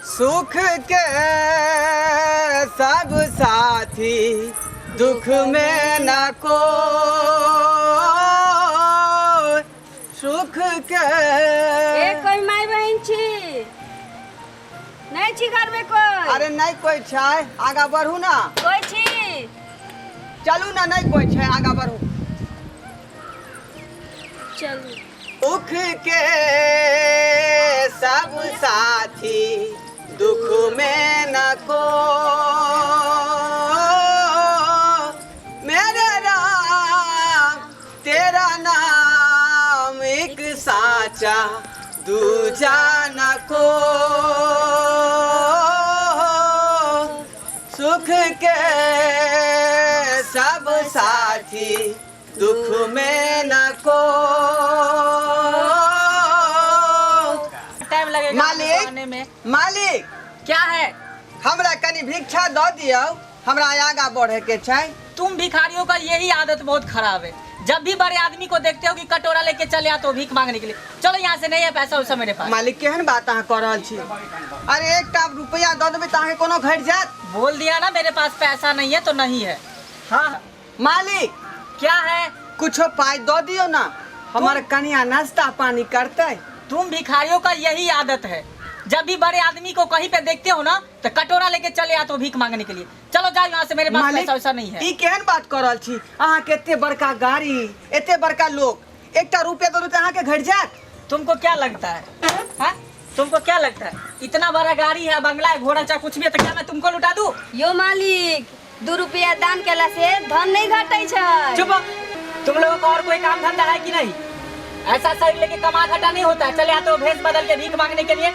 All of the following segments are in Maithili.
सुख के सब साथी दुख में न को सुख के ए कोई माय बहन छी नहीं छी घर में कोई? अरे नहीं कोई छै, आगा बढ़ू ना। कोई छी? चलू ना, नहीं कोई छै, आगा बढ़ू। चलू। दुख के सब साथी दुख में न को मेरे राम तेरा नाम एक साचा दूजा न को सुख के सब साथी दुख में न को। टाइम लगेगा मालिक? आने में। मालिक क्या है? हमरा कनी भिक्षा दऽ दियौ, हमरा आगा बढ़े के छै। तुम भिखारियों का यही आदत बहुत खराब है, जब भी बड़े आदमी को देखते हो कि कटोरा लेके चले आते हो भीख मांगने के लिए। चलो यहाँ से, नहीं है पैसा वैसा मेरे पास। मालिक केहन बात अहाँ कऽ रहल छी? अरे एकटा रुपया दऽ देबै तऽ अहाँके कोनो घटि जायत? बोल दिया ना मेरे पास पैसा नहीं है तो नहीं है। हाँ मालिक क्या है? कुछो पाई दऽ दियौ ना, हमर कनिया नाश्ता पानी करतै। तुम भिखारियों का यही आदत है, जब भी बड़े आदमी को कहीं पे देखते हो ना तो कटोरा लेके चले आते हो भीख मांगने के लिए। चलो जाओ यहाँ से, मेरे पास मालिक पैसा वैसा नहीं है। ई केहन बात कऽ रहल छी अहाँ? के एते बड़का गाड़ी, एते बड़का लोक, एकटा रुपया दऽ देबै तऽ अहाँके घटि जायत? तुमको क्या लगता है, हाँ? तुमको क्या लगता है इतना बड़ा गाड़ी है, बंगला है, घोड़ा चाहे कुछ भी है, तो क्या मैं तुमको लुटा दूं? यो मालिक, 2 रुपया दान केला से धन नहीं घटै छै। चुप हो। तुम लोगों को और कोई काम धंधा है कि नहीं? ऐसा शरीर लेके कमा घटा नहीं होता है, चले आते हो भेष बदल के भीख मांगने के लिए।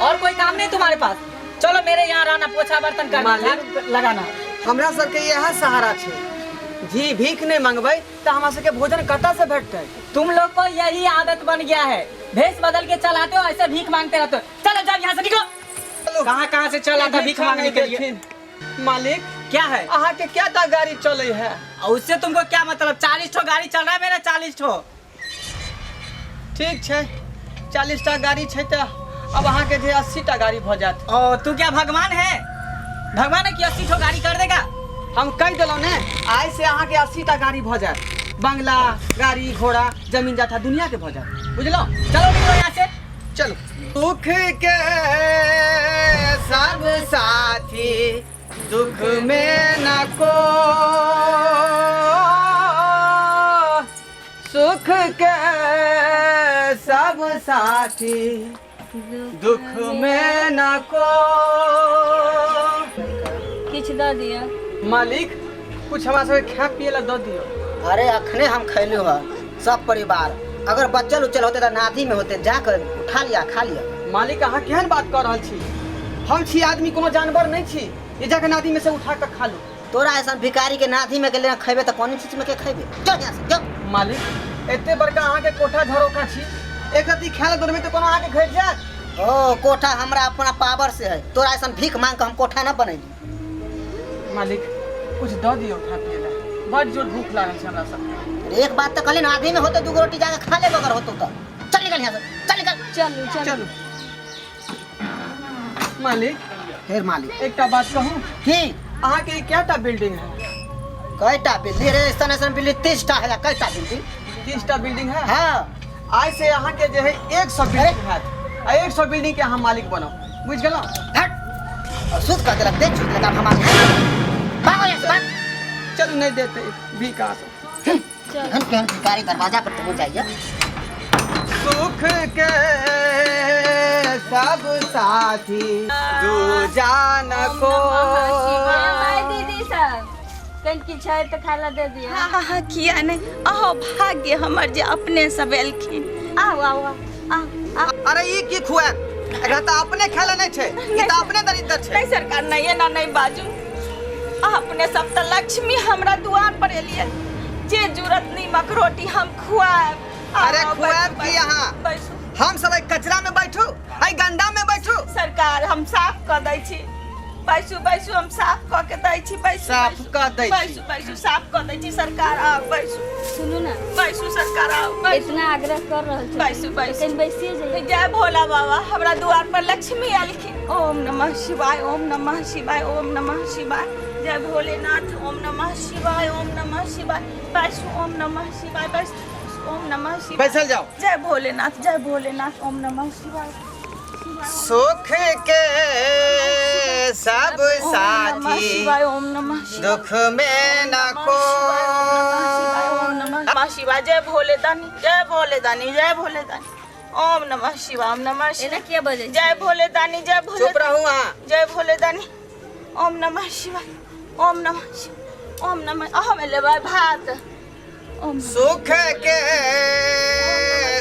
और कोई काम नहीं तुम्हारे पास? चलो मेरे यहाँ रहना, पोछा बर्तन करना, मालिक। झाड़ू लगाना। हमरा सबके इएह सहारा छै जी, भीख नहीं मंगबै तऽ हमरा सबके भोजन कतऽ से भेटतै? तुम लोग को यही आदत बन गया है, भेष बदल के चलाते हो, ऐसे भीख मांगते रहते हो। चलो जाओ यहाँ से निकलो। कहाँ कहाँ से चला था भीख मांगने के लिए? मालिक क्या है? अहाँ के क्या टा गाड़ी चले है? और उससे तुमको क्या मतलब? 40 ठो गाड़ी चल रहा है मेरा, 40 ठो। ठीक छै, 40 टा गाड़ी छै तऽ अब अहाँके जे 80 टा गाड़ी भऽ जायत। ओ तू क्या भगवान है? भगवान है कि 80 ठो गाड़ी कर देगा? हम कहि देलहुँ ने, आइ से अहाँके 80 टा गाड़ी भऽ जायत, बंगला, गाड़ी घोड़ा, जमीन जाथा दुनिया के भऽ जायत, बुझलहुँ? चलो निकलो यहाँ से। चलो। दुख के सब साथी दुख में न को सुख के सब साथी दुख में न को। किछु दऽ दिअ मालिक, कुछ हमरा सबके खाए पिए ला दऽ दियौ। अरे अखने हम खैलू है सब परिवार, अगर बच्चल उच्चल होते तो नादी में होते, जाकर उठा लिया खा लिया। मालिक अहाँ केहन बात कऽ रहल छी? हम छी आदमी, कोनो जानवर नहीं छी ये जाके नादी में से उठा कऽ खा लू। तोरा ऐसा भिखारी के नादी में गेले खैबे तो कोन चीज में के खैबे? चल यहाँ से चल। मालिक एते बड़का अहाँ के कोठा झरोखा छी, एक रत्ती खाए ला दौड़बै तऽ कोनो अहाँ के घटि जायत? ओ कोठा हमरा अपना पावर से है, तोरा ऐसा भीख मांग के हम कोठा न बनैली। मालिक कुछ दऽ दियौ खाए पिए ला, बड़ जोर भूख लागल छै हमरा सबके। अरे एक बात तो कहली ना, आधी में होते दूगो रोटी जाके खा लेबो अगर होतो तो। चल निकल यहाँ से, चल निकल। चलू चलू चलू। मालिक फिर मालिक एकटा बात कहूँ? की? अहाँ के कएटा बिल्डिंग है? कईटा बिल्डिंग रे? ऐसा ऐसा बिल्डिंग 30 टा है। कईटा बिल्डिंग? 30 टा बिल्डिंग है? हाँ। आइ से अहाँ के जे है 100 बिल्डिंग हैत, आ 100 बिल्डिंग के अहाँ मालिक बनब, बुझि गेलहुँ? हट और सूद कर देलक, देख छूट लगा हमारे भागो यहाँ से भाग। चलू नहीं देते भीख अहाँ सब। केहन केहन भिखारी दरवाजा पर पहुंच जाइए। सुख के सब साथी दूजा न को। माय दीदी सब कनि किछु छै तऽ खाय ला दे दिअ। हाँ हाँ किया नहीं, अहो भाग्य हमर जे अपने सब एलखिन। आउ आउ आउ आउ आउ। अरे ई की खुआएब, एकरा तऽ अपने खाय लए नहि छै, ई तऽ अपने दरिद्र छै। नहीं सरकार नहीं, एना नहीं बाजू, अपने सब तऽ लक्ष्मी हमरा दुआर पर एलियै, जे जुरत नीमक रोटी हम खुआएब। अरे आउ, खुआएब बैठू, की अहाँ? बैठू। हम सब एहि कचरा में बैठू, एहि गंदा में बैठू? सरकार हम साफ कऽ दै छी। बैसू बैसू, हम साफ कऽ के दै छी। बैसू। साफ बैसू। कऽ दै छी। बैसू बैसू, साफ कऽ दै छी सरकार, आउ बैसू। सुनू ने। बैसू सरकार, आउ बैसू। इतना आग्रह कर रहल छी। बैसू, बैसू। कहीं बैसिए जाइए। जय भोला बाबा, हमरा द्वार पर लक्ष्मी आलखिन। ओम नमः शिवाय, ओम नमः शिवाय, ओम नमः शिवाय। जय भोलेनाथ, ओम नमः शिवाय, ओम नमः शिवाय। बैसू, ओम नमः शिवाय, बैसू, ओम नमः शिवाय। बैसल जाओ। जय भोलेनाथ, जय भोलेनाथ, ओम नमः शिवाय। सुख के सब ओम नमः साथी शिवाय, ओम नमः शिवाय, दुख में न को। ओम नमः शिवाय। जय भोले दानी, जय भोले दानी, जय भोले दानी। ओम नमः शिवाय, ओम नमः एना शिवाय। किया बजै छी? जय भोले दानी, जय भोले। चुप रहू अहाँ। जय भोले दानी, ओम नमः शिवाय, ओम नमः शिवाय, ओम नमः। अहाँ लेबै भात? ओम सुख के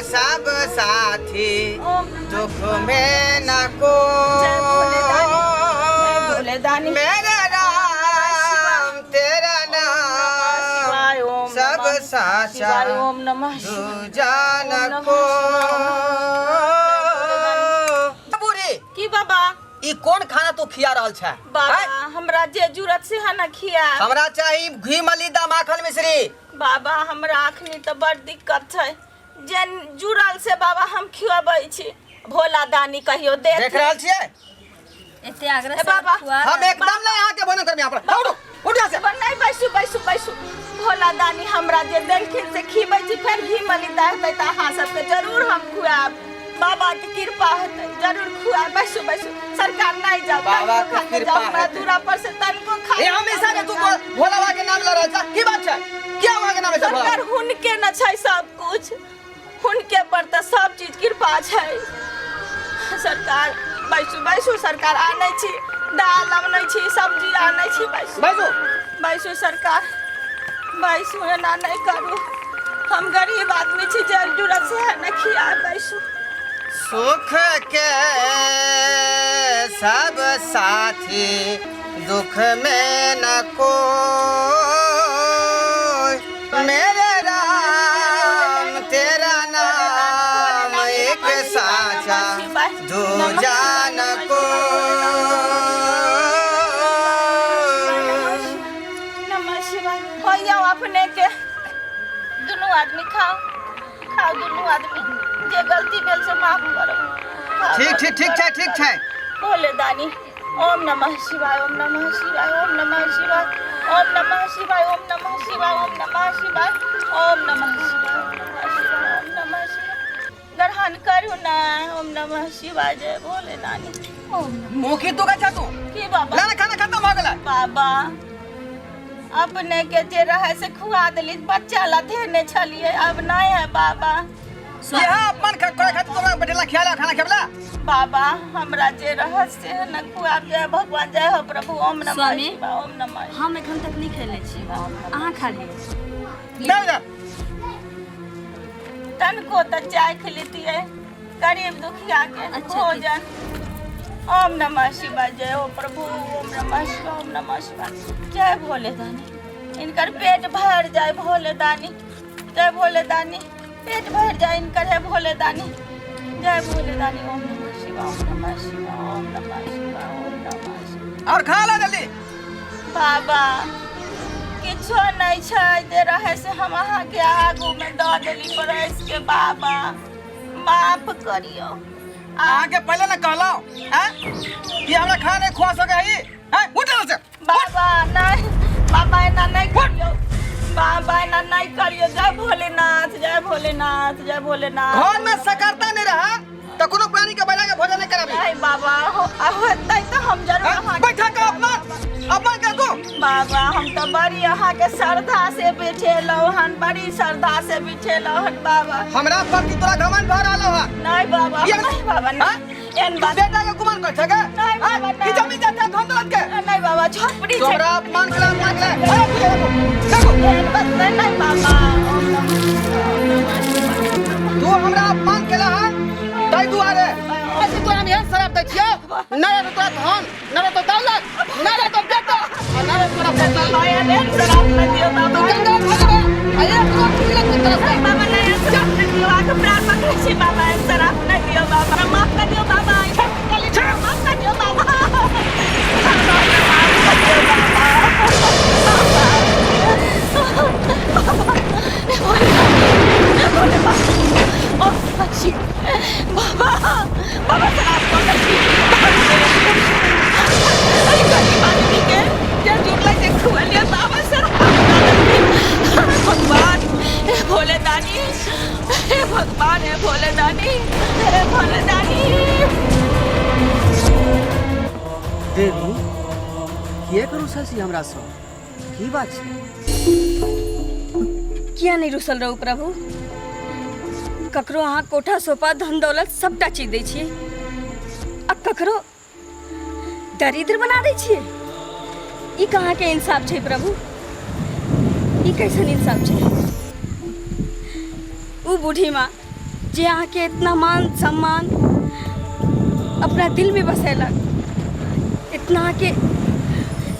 सब साथी ओम नमः दुख में न को। जय भोले दानी, जय भोले दानी। मेरा राम तेरा नाम शिवाय, ओम सब नमः साचा शिवाय, ओम नमः शिवाय। दूजा न नमः को। बूढ़ी। की बाबा? ई कोन खाना तू खिया रहल छै? बाबा आँय? हमरा जे जरूरत से है ना खिया। हमरा चाही घी मलिदा माखन मिश्री। बाबा हमरा अखनी तऽ बड़ दिक्कत छै, जे जुड़ल से बाबा हम खियाबै छी। भोला दानी कहियो दे। देख रहल छियै? एते आग्रह ए बाबा, से खुआ हम एकदम नहीं यहाँ के भोजन करब। यहाँ पर उठो, उठ यहाँ से। नहीं, बैसू बैसू बैसू। भोला दानी हमरा जे देलखिन से खिबै छी। फेर घी मलिदा हेतै तऽ अहाँ सबके जरूर हम खुआब। बाबा के कृपा हेतै, जरूर खुआब। बैसू बैसू सरकार, नहीं जाओ। बाबा तनिको के खा के कृपा जाओ हमरा हेतै। दूरा पर से तनिको खा ए हमेशा के तू भोला बाबा के नाम ल रहल छ, की बात छै? क्या वहाँ के नाम छै भोला? सरकार, हुनके न छै सब कुछ, हुनके पर तऽ सब चीज कृपा छै सरकार। बैसू बैसू सरकार, आनै छी दाल, आनै छी सब्जी, आनै छी। बैसू। बैसू। बैसू सरकार, बैसू। एना नहि करू, हम गरीब आदमी छी, जे जरूरत से है न खिया। बैसू। सुख के सब साथी दुख में न कोई, मेरे राम तेरा नाम एक साचा दूजा न को। नमः शिवाय। हो जाओ, अपने के दुनू आदमी खाओ खाओ। दुनू आदमी, जे गलती भेल से माफ करो। खाओ, ठीक ठीक ठीक छै, ठीक छै। भोले दानी, ओम नमः शिवाय, ओम नमः शिवाय, ओम नमः शिवाय, ओम नमः शिवाय, ओम नमः शिवाय, ओम नमः शिवाय, ओम नमः शिवाय, ओम नमः शिवाय, ओम नमः शिवाय। ग्रहण करू ना। ओम नमः शिवाय, जय भोले दानी। मुखी तू का तू की बाबा? ना ना, खाना खत्म हो गेलै। बाबा, अपने के जे रहे से खुआ देली। बच्चा ला धेने छलिए, अब नहीं है बाबा। यह अपमान करे खातिर तोरा बैठेला खियाला खाना खेबला? बाबा, हमरा जे रहे से न खुआ। जय भगवान, जय हो प्रभु। ओम नमः स्वामी। शिवाय, ओम नमः। हम एखन तक नहीं खेले छी, अहाँ खा लिअ। ना ना। तनको तऽ चाय खिलतियै गरीब दुखिया के। अच्छा, ठीक। भोजन। ओम नमः शिवाय, जय हो प्रभु। ओम नमः शिवाय, ओम नमः शिवाय। जय भोले दानी, इनकर पेट भर जाए। भोले दानी, जय भोले दानी, पेट भर जाए इनकर है भोले दानी। जय भोले दानी। ओम नमः शिवाय, ओम नमः शिवाय, ओम नमः शिवाय, ओम नमः शिवाय। और खा ला जल्दी। बाबा, किछो नहि छै, जे रहे से हम अहाँके आगूमे दऽ देली परसि के। बाबा, माफ करियौ। अहाँ के पहले ना कहलौं हैं कि हमरा खाना नहीं खुआ सके हई हैं? उठ यहाँ से। बाबा, नहि बाबा, एना नहि करियौ बाबा, एना नहि करियौ। जय भोलेनाथ, जय भोलेनाथ, जय भोलेनाथ। घर में सकरता नहीं रहा तो कोनो प्राणी के बैठा के भोजन नहीं कराबी। नहीं बाबा, होतै तऽ हम जरूर हैं? अहाँके बैठा के अपमान अपमान कर तू। बाबा, हम तऽ बड़ी अहाँके श्रद्धा से बिठेलहुँ हन, बड़ी श्रद्धा से बिठेलहुँ हन बाबा। हमरा प्रति तोरा घमंड भऽ रहल है। नहीं बाबा। ये- नहीं बाबा, नहीं, एहन तू बात बेटा के गुमान कर छके? नहीं बाबा, की नहीं। जमीन जाता धन दौलत के नहीं बाबा, झोपड़ी तू छै। हमरा अपमान कला, अपमान कला। अरे देखो देखो। एहन बात नहीं, नहीं बाबा। ओम नमः शिवाय, ओम नमः शिवाय। तू हमरा अपमान केला हन, ताहि दुआरे ऐसे तोरा हम एहन शराब दै छियौ, न रहतौ तोरा धन, न रहतौ दौलत, न रहतौ बेटा आ न रहतौ तोरा पति। बाबा, एहन शराब नहि दियौ बाबा। तू गंगा भऽ जेबे आ एक रोटी मिलत तोरा तरफ से। नहीं बाबा, नहीं, एहन शराब नहि दियौ। अहाँके प्राण पकड़ै छी बाबा, एहन शराब नहि दियौ बाबा। माफ कर दियौ बाबा, माफ कर दियौ बाबा। रुसल छी हमरासँ? की बात छै? किया नहीं रुसल रहू प्रभु? ककरो अहाँ कोठा सोपा धन दौलत सबटा चीज दै छियै आ ककरो दरिद्र बना दै छियै। ई कहाँ के इंसाफ छै प्रभु? ई कैसन इंसाफ छै? उ बूढ़ी माँ जे अहाँके इतना मान सम्मान अपना दिल में बसेलक, इतना अहाँके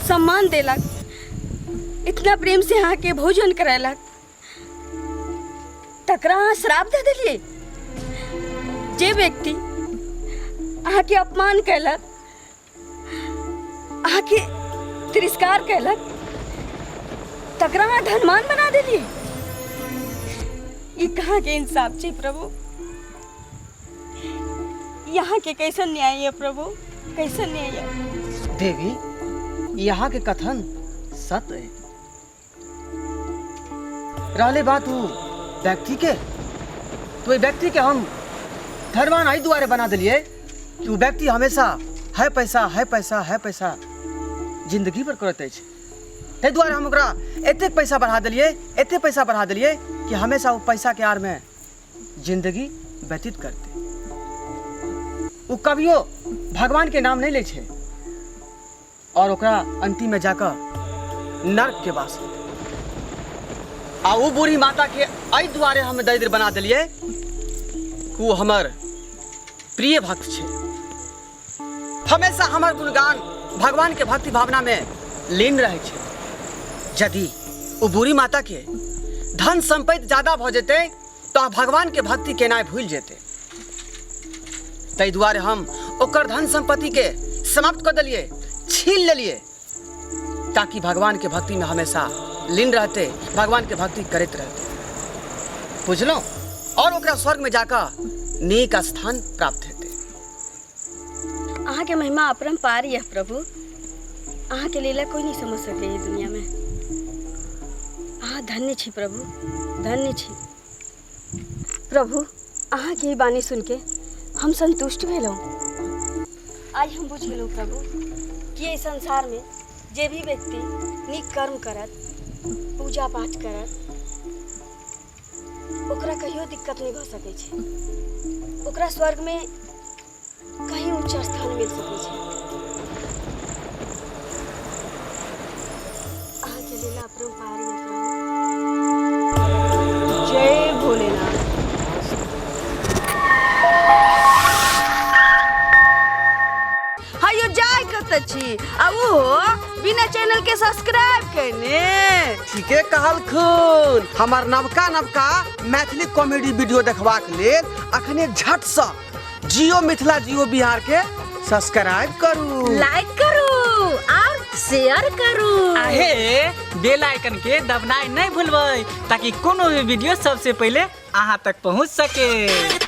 सम्मान देलक, इतना प्रेम से अहाँके भोजन करेलक, तकरा अहाँ श्राप दे देलियै। जे व्यक्ति अहाँके अपमान कयलक, अहाँके तिरस्कार कयलक, तकरा अहाँ धनवान बना देलियै। ई कहाँ के इंसाफ छै प्रभु? यहाँ के कैसन न्याय है प्रभु, कैसन न्याय है? देवी, यहाँ के कथन सत्य है। रहले बात उ व्यक्ति के, तो ओहि व्यक्ति के हम धनवान एहि दुआरे बना देलियै कि ओ व्यक्ति हमेशा है पैसा है पैसा है पैसा जिंदगी भर करैत अछि। ताहि दुआरे हम ओकरा एतेक पैसा बढ़ा देलियै, एतेक पैसा बढ़ा देलियै कि हमेशा ओ पैसा के आड़ में जिंदगी व्यतीत करतै। ओ कभियो भगवान के नाम नहि लै छै और ओकरा अंतिम में जाकर नर्क के वास हेतै। आ ओ बूढ़ी माता के एहि दुआरे हम दरिद्र बना देलियै कि ओ हमर प्रिय भक्त छै, हमेशा हमर गुणगान भगवान के भक्ति भावना में लीन रहै छै। यदि ओ बूढ़ी माता के धन संपत्ति ज्यादा भऽ जेतै तऽ भगवान के भक्ति केनाइ भूलि जेतै। ताहि दुआरे हम ओकर धन संपत्ति के समाप्त कऽ देलियै, छीन लेलियै, ताकि भगवान के भक्ति में हमेशा लीन रहते, भगवान के भक्ति करैत रहते, बुझलहुँ? और ओकरा स्वर्ग में जाकऽ नीक स्थान प्राप्त हेतै। अहाँके महिमा अपरम्पार यह प्रभु, अहाँके लीला कोई नहीं समझ सकै ये दुनिया में। अहाँ धन्य छी प्रभु, धन्य छी प्रभु। अहाँके ई वाणी सुनके हम संतुष्ट भेलहुँ। आइ हम बुझि गेलहुँ प्रभु कि एहि संसारमे जे भी व्यक्ति नीक कर्म करत, पूजा पाठ करत, ओकरा कहियो दिक्कत नहि भऽ सकै छै। ओकरा स्वर्गमे कहीं ऊँचा स्थान मिल सकै छै। अहाँके लीला अपरम्पार यऽ प्रभु। जय भोलेनाथ। हयो जाय कतऽ छी आ ओहो बिना चैनल के सब्सक्राइब केने? ठीके कहलखुन। हमर नवका नवका मैथिली कॉमेडी वीडियो देखबाक लेल अखने झटसँ जियो मिथिला जियो बिहार के सब्सक्राइब करू, लाइक करू और शेयर करू। आहे बेल आइकन के दबनाइ नहीं भूलबै ताकि कोनो भी वीडियो सबसे पहले अहाँ तक पहुँच सके।